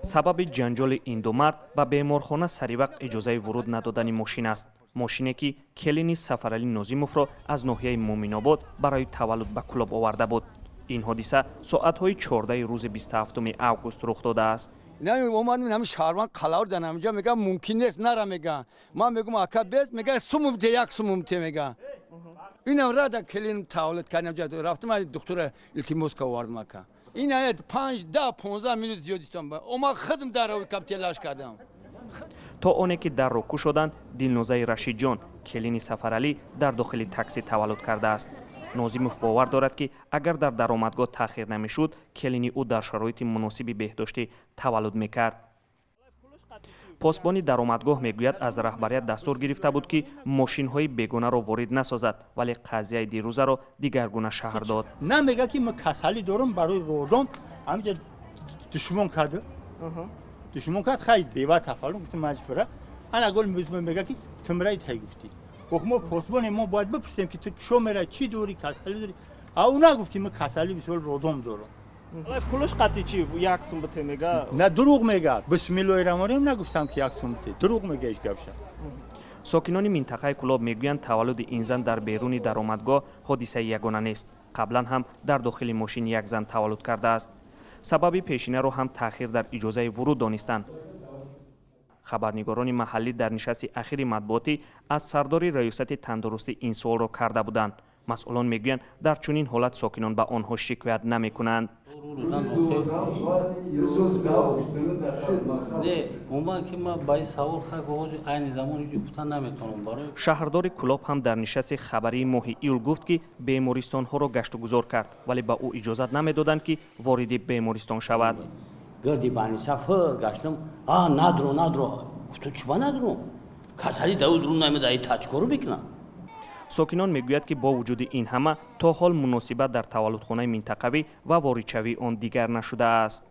Сабаби ҷанҷоли ин ду мард ба беморхона саривақт иҷозаи вуруд надодани мошин аст, мошине, ки келини Сафаралӣ Нозимовро аз ноҳияи Муъминобод барои таваллуд ба Кӯлоб оварда буд. Ин ҳодиса соатҳои 14-и рӯзи 27 август рух додааст. Омадем, ҳамин шаҳрванд қалавр дан ҳаминҷа мега, мумкин нест, нара мега. Ман мегум, ака, бес мега, сумум те, як сумум те мега. Инам рада келин таваллуд кардем, рафтам, духтура илтимос ка овардам, ака. Ин 5, 10, 15 минут зиёд истам. Ома худм даро кам телаш кардам. То оне ки дарро кушоданд, Дилнозаи Рашидҷон, келини Сафаралӣ, дар дохили таксӣ таваллуд кардааст. Нозимов бовар дорад, ки агар дар даромадгоҳ таъхир намешуд, келини ӯ дар шароити муносиби беҳдоштӣ таваллуд мекард. Посбони даромадгоҳ мегӯяд, аз раҳбарият дастур гирифта буд, ки мошинҳои бегонаро ворид насозад, вале қазияи дирӯзаро дигаргуна шарҳ дод. На, мега, ки ман касалӣ дорам барои родом. Ҳаминҷа душмон кард, душмон кард. Хай, бева тафаллум гуфтам, маҷбура ана гол мега, ки ту мираи тай гуфтӣ. Гуфт, мо посбоне, мо бояд бипурсем, ки ту кишо мерай, чӣ дорӣ, касалӣ дорӣ. А ӯ нагуфт, ки ман касалӣ, мисол, родом дорам. Пулаш қатъи чи, як сум бите мега. На, дурӯғ мега. Бисмиллоҳи раҳмонирраҳим, нагуфтам, ки як сум бите. Дурӯғ мега иш гапша. Сокинони минтақаи Кӯлоб мегӯянд, таваллуди ин зан дар беруни даромадгоҳ ҳодисаи ягона нест. Қаблан ҳам дар дохили мошин як зан таваллуд кардааст. Сабаби пешинаро ҳам таъхир дар иҷозаи вуруд донистанд. Хабарнигорони маҳаллӣ дар нишасти ахири матбуотӣ аз сардори раёсати тандурустӣ ин суолро карда буданд. Масъулон мегӯянд, дар чунин ҳолат сокинон ба онҳо шикоят намекунанд. Не, умуман, ки ман ба ин савол ҳози айни замон ҳеҷ гуфта наметавонам барои Шаҳрдори Кӯлоб ҳам дар нишасти хабарии моҳи июл гуфт, ки бемористонҳоро гаштугузор кард, вале ба ӯ иҷозат намедоданд, ки вориди бемористон шавад. Гирди баниса фир гаштам, а надро, надро. Гуфтам, чӣ ба надро, касали дау друн намеда, и тачкору мекунам. Сокинон мегӯяд, ки бо вуҷуди ин ҳама то ҳол муносибат дар таваллудхонаи минтақавӣ ва воридшавии он дигар нашудааст.